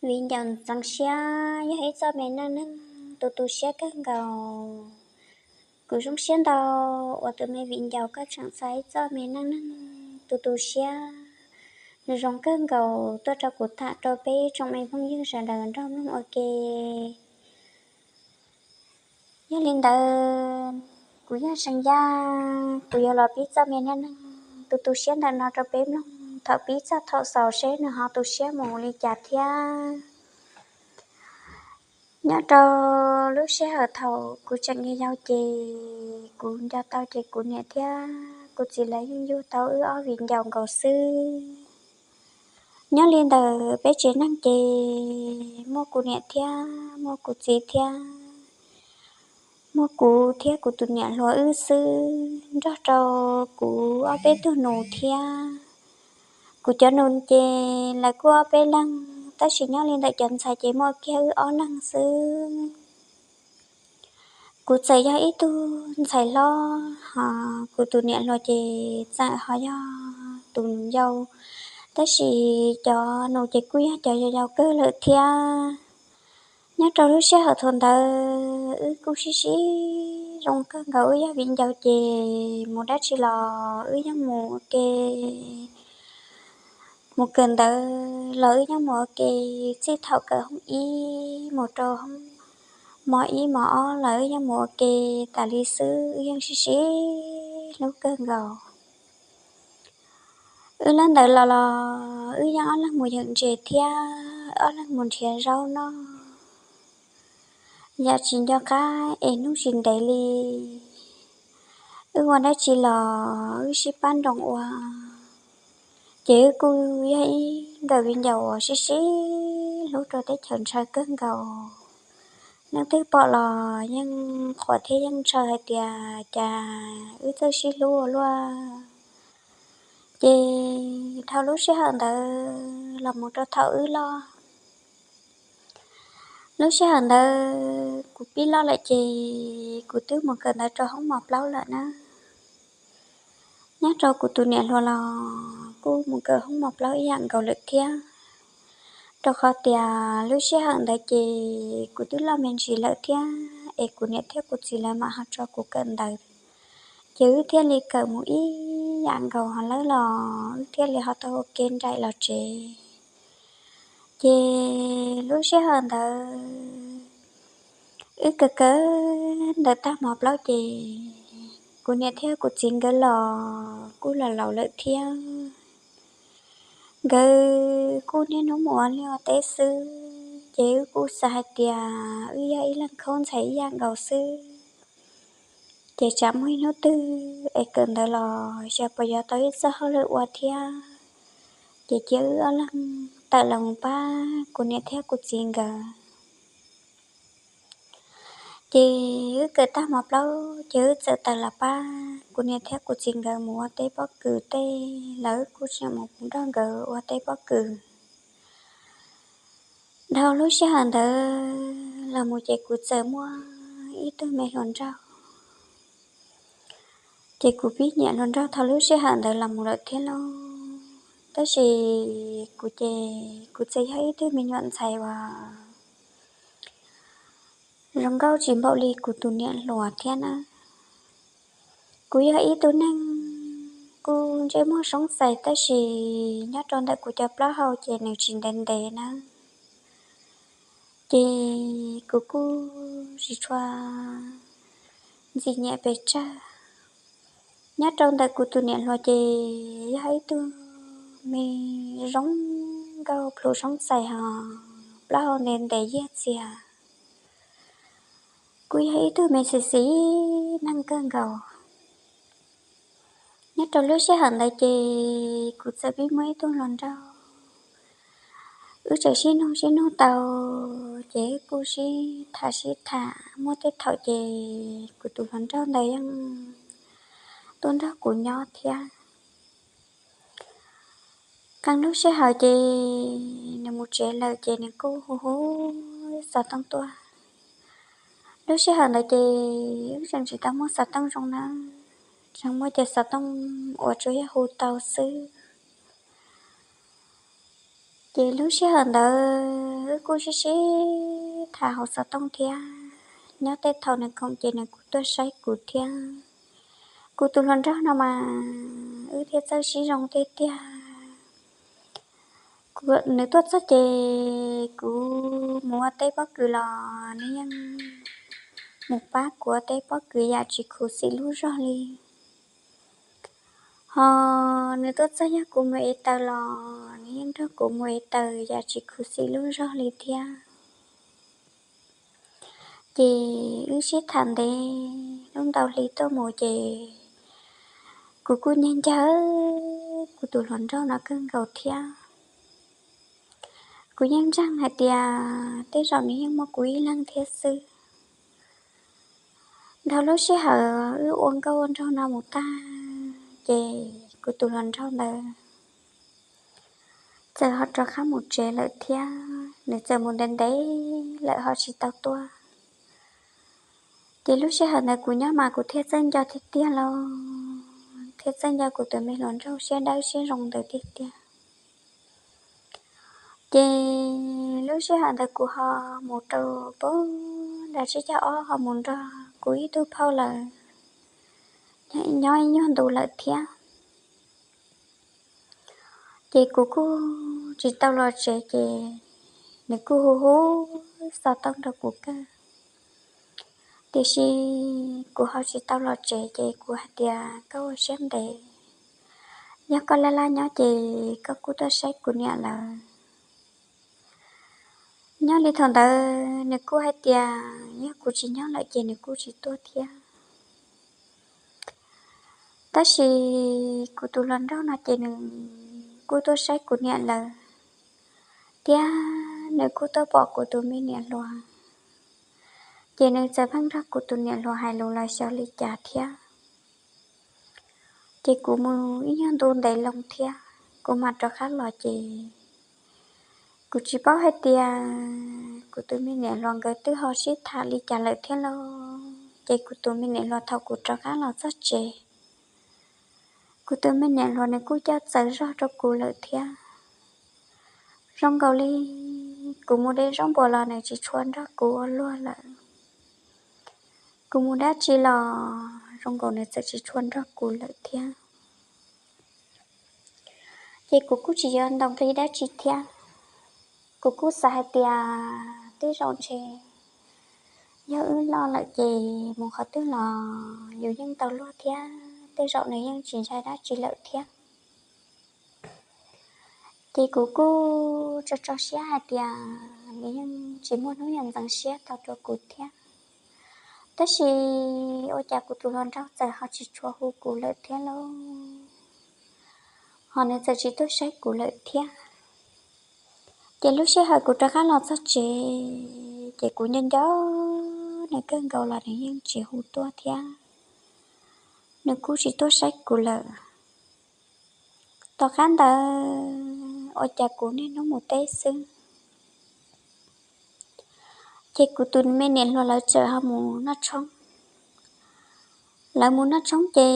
Viv ncaus ntxeev siab yog ib txoj me neej neeg tu tu siab kawg nkaus. Kuv zoo siab ntau uas tus me viv ncaus koj tseem xa ib txoj me neej neeg tu tu siab zoo kawg nkaus tuaj rau kuv tham rau peb tsoom me phooj ywg sawv daws nrog mloog ua ke. Yog li ntawd, kuv yog Seev Yaj, kuv yuav los pib txoj me neej neeg tu tu siab ntawm no rau peb mloog thaum pib txog thaum xaus seb nws ho tu siab mus li cas thiab. Nyob rau lub sij hawm thaum kuv tseem yau yau ces kuv nco tau ces kuv niam thiab kuv txiv lawv yeej yug tau wb ob viv ncaus nkaus xwb. Nyob li ntawm peb tsev neeg ces muaj kuv niam thiab muaj kuv txiv thiab muaj kuv thiab kuv tus niam hluas wb xwb nrog rau kuv ob peb tug nus thiab. Kuv cov nus ces lawv kuj ob peb leeg, tab sis nyob li ntawm cov ntxhais ces muaj kiag wb ob leeg xwb. Kuv txawm yog ib tug ntxhais hlob, ho kuv tus niam hluas ces txawm ho yog tus yau, tab sis cov nus ces kuj yog cov yau yau kawg lawm thiab. Nyob rau lub sij hawm thaum ntawd wb kuj sib sib zoo kawg nkaus, wb yog viv ncaus ces mus dab tsi los wb yeej mus ua ke. Mus kawm ntawv los wb yeej mus ua ke, txij thaum kawm hoob ib mus rau hoob mos ib mos ob los wb yeej mus ua ke tas li xwb, wb yeej sib sib hlub kawg nkaus. Wb lawv ntawd los los wb yeej ob leeg mus yawm ntses thiab ob leeg mus nrhiav zaub noj. Yam tsis nco qab es hnub tsis ntev li wb ua dab tsi los wb sib pab nroos ua, ces wb kuj yog ib nkawm viv ncaus uas sib sib hlub rau teb chaws ntshaw kawg nkaus. Neeg twg pom los yeej qhuas thiab yeej ntshaw hais tias cas wb txawj sib hlub ua luaj. Ces dhau lub sij hawm ntawd los mus rau thaum wb loj, lub sij hawm ntawd kuv pib loj lawm ces kuv twb mus kawm ntawv rau hoob mos plaub lawm na. Nyob rau kuv tus niam hluas los kuj mus kawm hoob mos plaub ib yam nkaus lawm thiab, rau qhov tias lub sij hawm ntawd ces kuv twb loj me ntsis lawm thiab es kuv niam thiab kuv txiv lawv mam ho tso kuv kawm ntawv, ces wb thiaj li kawm mus ib yam nkaus ho lawv los wb thiaj li ho tau ua ke nraim los tsev. Ces lub sij hawm ntawd wb kawm kawm ntawv tag mos plaub ces kuv niam thiab kuv txiv nkawd los kuj los laus lawm thiab. Nkawd kuj niaj hnub mus ua liaj ua teb xwb, ces wb kuj xav hais tias wb yog ib leeg khaub ntxhais ib yam nkaus xwb, ces tsam muaj ib hnub twg es kawm ntawv los xyov puas yuav tau ib txoj hauj lwm ua thiab. Ces cia wb ob leeg tawm los pab kuv niam thiab kuv txiv nkawd. Ces wb kawm tag mos plaub ces wb txawm tawm los pab kuv niam thiab kuv txiv nkawd mus ua teb pob kws tej, los wb kuj tseem mus nrog nkawd ua teb pob kws. Dhau lub sij hawm ntawd los mus ces kuv txawm muaj ib tug me hluas nraug, ces kuv pib nyiam hluas nraug thaum lub sij hawm ntawd los mus lawm thiab lauj. Tab sis kuv ces kuv txawm yog ib tug me nyuam ntxhais uas zoo nkauj tsis npaum li kuv tus niam hluas thiab na. Kuv yog ib tug neeg kuj ntsej muag soob xais tab sis nyob rau ntawm kuv cov plaub hau ces nws tsis ntev ntev na. Ces kuv kuj tsis tshua ntxim nyiam pes tsawg. Nyob rau ntawm kuv tus niam hluas ces yog ib tug me zoo nkauj plhus soob xais hos plaub hau ntev ntev yiag txias. Kuj yog ib tug me xis xis neeg kawg nkaus. Nyob rau lub sij hawm ntawd ces kuv txawm pib muaj ib tug hluas nraug, wb tseem sib nug sib nug tau, ces wb kuj sib tham sib tham, muaj tej thaum ces kuv tus hluas nraug ntawd yeej tuaj nrog kuv nyob thiab. Qee lub sij hawm ces nws mus tsev lawm ces nws kuj hu hu xov tooj tuaj. Lub sij hawm ntawd ces wb tseem tsis tau muaj xov tooj zoo na, tseem muaj cov xov tooj uas tsuas yog hu tau xwb. Ces lub sij hawm ntawd wb kuj sib sib tham hauv xov tooj thiab. Nyob tej thaum nws khoom ces nws kuj tuaj saib kuv thiab. Kuv tus hluas nraug no mas wb thiaj txawj sib zoo tiag tiag. Nws tuaj txog ces kuv mus ua teb pob kws los nws yeej mus pab kuv ua teb pob kws yam tsis khuv xim lub zog li. Ho nws tuaj txog yog kuv mus ev taws los nws yeej nrog kuv mus ev taws yam tsis khuv xim lub zog li thiab. Ces wb sib tham ntev lub ntau hli tuaj mus ces kuv kuj nyiag ncawg kuv tus hluas nraug no kawg nkaus thiab. Kuv yeej ntseeg hais tias tej zaum nws yeej muaj kuv ib leeg thiab xwb. Dhau lub sij hawm wb ua nkauj ua nraug no mus tag ces kuv tus hluas nraug ntawd txawm ho rov qab mus tsev lawm thiab. Nws txawm mus ntev ntev lawm ho tsis tau tuaj. Ces lub sij hawm ntawd kuv nyob mas kuv thiaj txawj nco tiag tiag los thiaj txawj nco kuv tus me hluas nraug siab dawb siab zoo ntawd tiag tiag. Ces lub sij hawm ntawd kuv ho mus rau pem nram tsib caug ob ho mus nrog kuv ib tug phauj lawm nyob ib nyuag ntu lawm thiab. Ces kuv kuj tsis tau los tsev ces nws kuj hu hu xov tooj rau kuv kawg. Tiam sis kuv ho tsis tau los tsev ces kuv hais tias koj ua siab ntev, yog koj laj laj nyob ces koj kuj tuaj saib kuv niam lawv. Nyob li thaum ntawd nws kuj hais tias yog kuv tsis nyob lawm ces nws kuj tsis tuaj thiab. Tab sis kuv tus hluas nraug no ces nws kuj tuaj saib kuv niam lawv, thiab nws kuj tuaj pom kuv tus me niam hluas. Ces nws txawm pheej nrog kuv tus niam hluas hais lus los xyov li cas thiab. Ces kuv mus ib nyuag ntu ntev loo thiab kuv mam rov qab los ces kuv tsis paub hais tias kuv tus me niam hluas nkawd twb ho sib tham li cas lawm thiab lauj. Ces kuv tus me niam hluas thaum kuv rov qab los txog tsev, kuv tus me niam hluas nws kuj coj txawv zog rau kuv lawm thiab. Zoo nkaus li kuv mus de zaub npua los nws tsis tshua nrog kuv ua luag lawm. Kuv mus dab tsi los zoo nkaus nws txawm tsis tshua nrog kuv lawm thiab. Ces kuv kuj tsis yuav ntaus nqi dab tsi thiab. Kuv kuj xav hais tias tej zaum ntshe yog wb loj lawm ces mus qhov twg los yus yeej tau luag thiab, tej zaum nws yeej tsis ntshai dab tsi lawm thiab. Ces kuv kuj tso tso siab hais tias nws yeej tsis muaj hnub nyoog ntxeev siab tau rau kuv thiab. Tab sis ua cas kuv tus hluas nraug txawm ho tsis tshua hu kuv lawm thiab lauj, ho nws txawm tsis tuaj saib kuv lawm thiab. Ces lub sij hawm kuv rov qab los txog tsev ces kuv nco nco nws kawg nkaus los nws yeej tsis hu tuaj thiab, nws kuj tsis tuaj saib kuv lawm. Tom qab ntawd ua cas kuv niaj hnub mus teb xwb, ces kuv tus me niam hluas lawv txawm ho mus noj tshoob. Lawv mus noj tshoob ces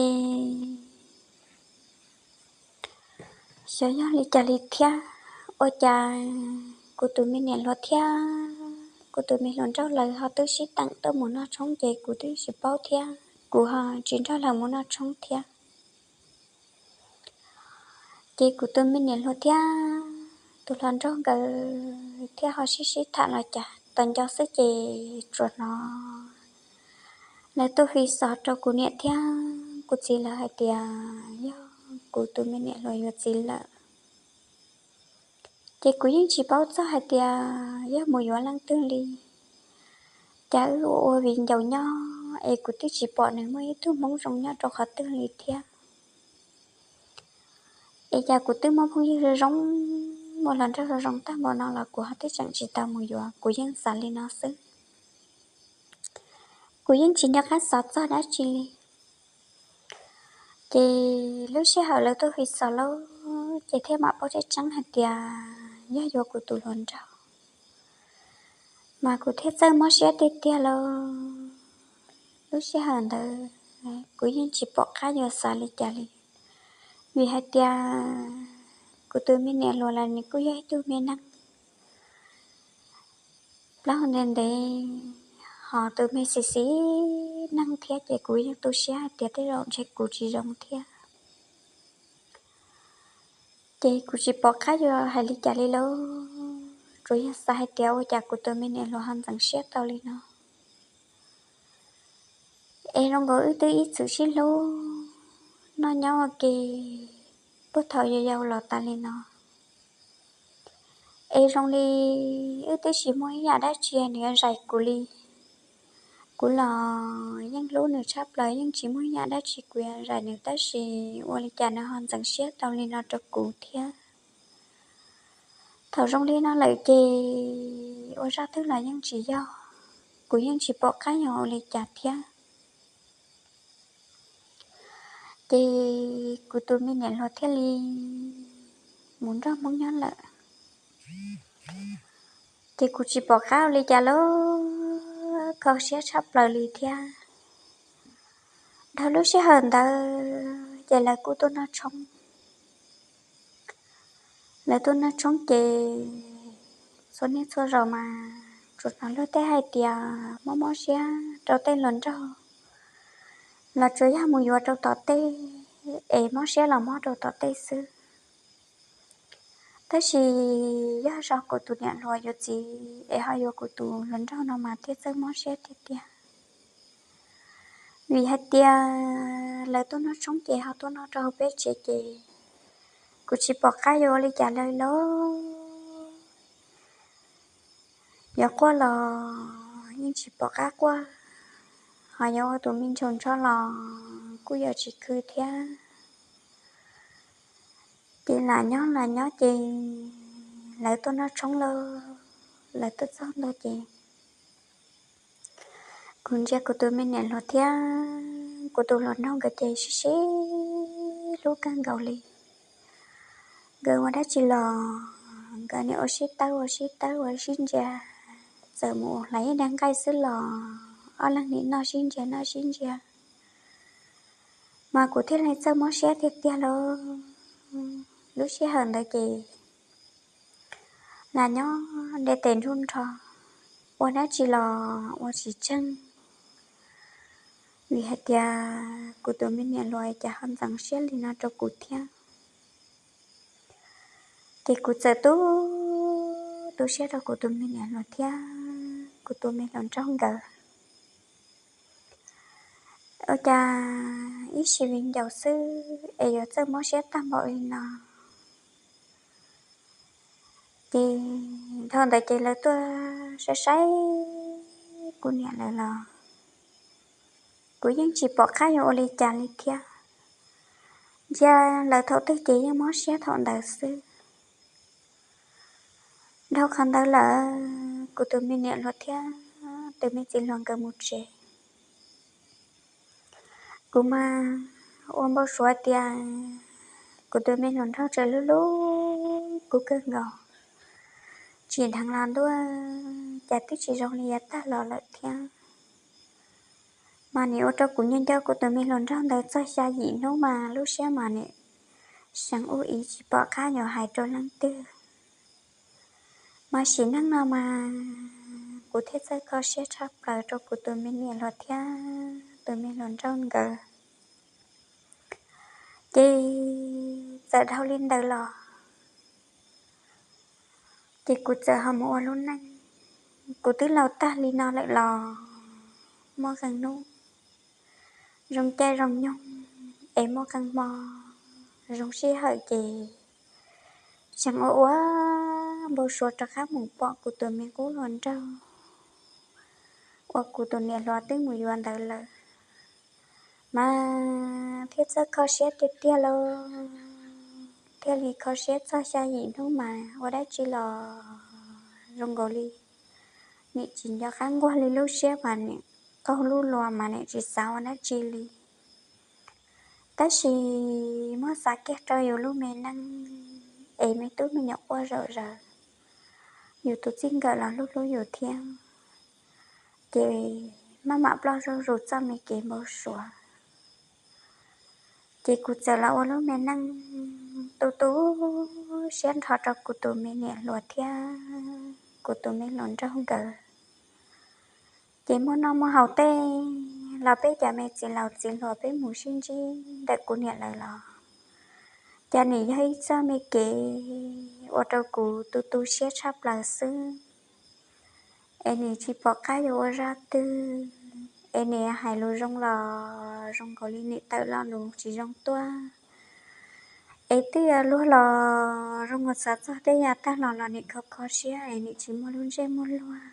xyov yog li cas li thiab, ua cas kuv tus me niam hluas thiab kuv tus me hluas nraug lawv ho twb sib teem tuaj mus noj tshoob ces kuv twb tsis paub thiab kuv ho tsis nrog lawv mus noj tshoob thiab. Ces kuv tus me niam hluas thiab tus hluas nraug nkawd thiaj ho sib sib tham los cas, tau nco xwb ces tsuas hnov lawv tuaj fi xov rau kuv niam thiab kuv txiv lawv hais tias yog kuv tus me niam hluas yuav txiv lawm. Ces kuv yeej tsis paub txog hais tias yog mus yuav leej twg li. Cas wb ua ua viv ncaus nyob es kuv twb tsis pom nws muaj ib tug hmoob zoo nyob rau qhov twg li thiab. Es cas kuv twb muaj phooj ywg zoo zoo, muaj hluas nraug zoo zoo tag npaum no los kuv ho twb tseem tsis tau mus yuav, kuv yeej xav li no xwb. Kuv yeej tsis nco qab xav txog dab tsi li. Ces lub sij hawm lawv tuaj fi xov lawm ces thiaj mam paub tseeb tseeb hais tias yog yuav kuv tus hluas nraug, mas kuv thiaj txawj mob siab tiag tiag lauj. Lub sij hawm ntawd kuv yeej tsis pom qab yuav xav li cas li, vim hais tias kuv tus me niam hluas los nws kuj yog ib tug me neeg plaub hau ntev ntev, ho tus me xis xis neeg thiab ces kuv yeej tu siab hais tias tej zaum ntshe kuv tsis zoo thiab. Ces kuv tsis pom qab yuav hais li cas li lauj, tsuas yog xav hais tias ua cas kuv tus me niam hluas ho ntxeev siab tau li no. Es zoo nkaus wb twb ib txwm sib hlub, noj nyob ua ke puag thaum yau yau los tas li no. Es zoo li wb twb tsis muaj ib yam dab tsi nws yuav zais kuv li. Kuv los yeej hlub nws tshaj plaws, yeej tsis muaj ib yam dab tsi kuv yuav zais nws, tab sis ua li cas nws ho ntxeev siab tau li no rau kuv thiab. Thaum zoo li no lawm ces ua zaj twg los yeej tsis yog, kuv yeej tsis pom qab yog ua li cas thiab. Ces kuv tus me niam hluas thiaj li mus nrog Hmoob nyob lawm. Ces kuv tsis pom qab ua li cas lauj, kho siab tshaj plaws li thiab. Dhau lub sij hawm ntawd ces lawv kuj tuaj noj tshoob. Lawv tuaj noj tshoob ces txhua niaj txhua zaus mas tsuas hnov luag tej hais tias mob mob siab rau tej hluas nraug, los tsuas yog mus yuav rau tom tej, es mob siab los mob rau tom tej xwb. Tab sis yog zog kuv tus niam hluas yuav txiv es ho yuav kuv tus hluas nraug no mas thiaj txawj mob siab tiag tiag. Vim hais tias lawv tuaj noj tshoob ces ho tuaj noj rau hauv peb tsev ces kuv tsis pom qab yuav ua li cas lawm lauj. Yuav quaj los yeej tsis pom qab quaj, ho yuav ua tus me ntsaug ntsho los kuj yuav tsis khw thiab. Ces lam nyob lam nyob ces lawv tuaj noj tshoob lawm, lawv tuaj txog ntawd ces kuv ntsia kuv tus me niam hluas thiab kuv tus hluas nraug nkawd ces sib sib hlub kawg nkaus li. Nkawd ua dab tsi los nkawd nim ua sib tawb ua sib tawb ua sib ntsia, txawm mus hlais ib daig nqaij xwb los ob leeg nim noj sib ntsia noj sib ntsia. Mas kuv thiaj li txawj mob siab tiag tiag lauj. Lub sij hawm ntawd ces lam nyob nte tes nruj nrho, ua dab tsi los ua tsis tsheej, vim hais tias kuv tus me niam hluas cas ho ntxeev siab li no rau kuv thiab. Ces kuv txawm tu, tu siab rau kuv tus me niam hluas thiab kuv tus me hluas nraug nkawd. Ua cas ib sim viv ncaus xwb es yuav txawj mob siab tag npaum li no. Ces dhau ntawd ces lawv tuaj saib saib kuv niam lawv los kuv yeej tsis pom qab yuav ua li cas li thiab. Ntsia lawv thaum twg ces yeej mob siab thaum ntawd xwb. Dhau qhov ntawd lawm kuv tus me niam hluas thiab tus me txiv hluas nkawd mus tsev. Kuv mas ua npau suav tias kuv tus me hluas nraug tseem hlub hlub kuv kawg nkaus, tsim dheev los ntuj cas twb tsis zoo li yav tag los lawm thiab. Mas nim ua rau kuv nyob nco kuv tus me hluas nraug ntawd txog xya yim hnub mas lub siab mas nim seev ub ib tsis pom qab yuav hais rau leej twg. Mas sim neej no mas kuv thiaj txawj kho siab tshaj plaws rau kuv tus me niam hluas thiab tus me hluas nraug nkawd. Ces txawm dhau li ntawd los ces kuv txawm ho mus ua lub neej. Kuv twb laus tag li no lawm los muaj qee hnub zoo caij zoo nyoog es muaj qee hmo zoo sij hawm ces tseem ua ua npau suav rov qab mus pom kuv tus me qub hluas nraug uas kuv tus niam hluas twb mus yuav ntawd lawm. Mas thiaj txawj kho siab tiag tiag lauj. Thiaj li kho siab txog xya yim hnub mas ua dab tsi los zoo nkaus li nim tsis nco qab nquag li lub siab mas nim qaug lub luas mas nim tsis xav ua dab tsi li. Tab sis muab xav kiag rau yus lub me neej es me tub me nyuam quaj zom zaws, yus tus txij nkawm los hlub hlub yus thiab, ces maj mam ploj zuj zus txoj me kev npau suav. Ces kuv txawm los ua lub me neej tu tu siab nrho rau kuv tus me niam hluas thiab kuv tus me hluas nraug nkawd. Ces muaj noj muaj haus tej los peb cov me txiv laus txiv hluas peb mus sib ntsib ntawm kuv niam lawv los, cas nim yog ib txoj me kev ua rau kuv tu tu siab tshaj plaws xwb. Es nim tsis pom qab yuav ua zaj twg, es nim hais lus zoo los zoo nkaus li nim tawm lo lus tsis zoo tuaj. Es twb yog luag los zoo nkaus txog tej yam tag los los nim kho kho siab es nim tsis muaj lub ntsej muag luag.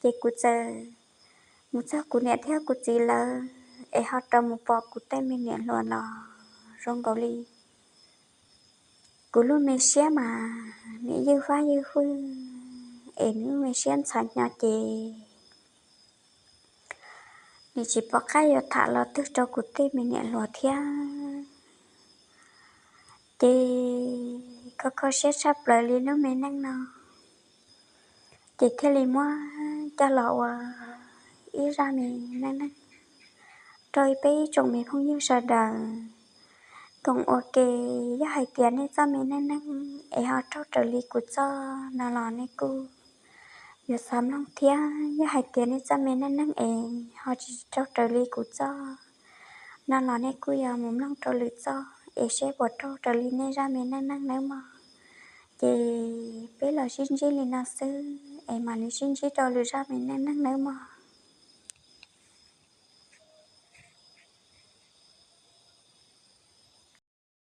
Ces kuv txawm mus txog kuv niam thiab kuv txiv lawv es ho rov mus pom kuv tej me niam hluas los zoo nkaus li kuv lub me siab mas nim ywj fab ywj fwj, es nws lub me siab ntxhov hnyo ces nim tsis pom qab yuav tham lo twg rau kuv tej me niam hluas thiab. Ces kho kho siab tshaj plaws li lub me neej no, ces thiaj li muab coj los ua ib zaj me neej neeg rau peb ib tsoom me phooj ywg sawv daws koom ua ke. Yog hais tias nej txoj me neej neeg es ho raug raws li kuv txoj no los nej kuj yuav xav mloog thiab. Yog hais tias nej txoj me neej neeg es ho tsis raug raws li kuv txoj no los nej kuj yuav mus mloog rau lwm txoj es seb puas raug raws li nej zaj me neej neeg nawb mog. Ces peb los sib ntsib li no xwb es mam li sib ntsib rau lwm zaj me neej neeg nawb mog.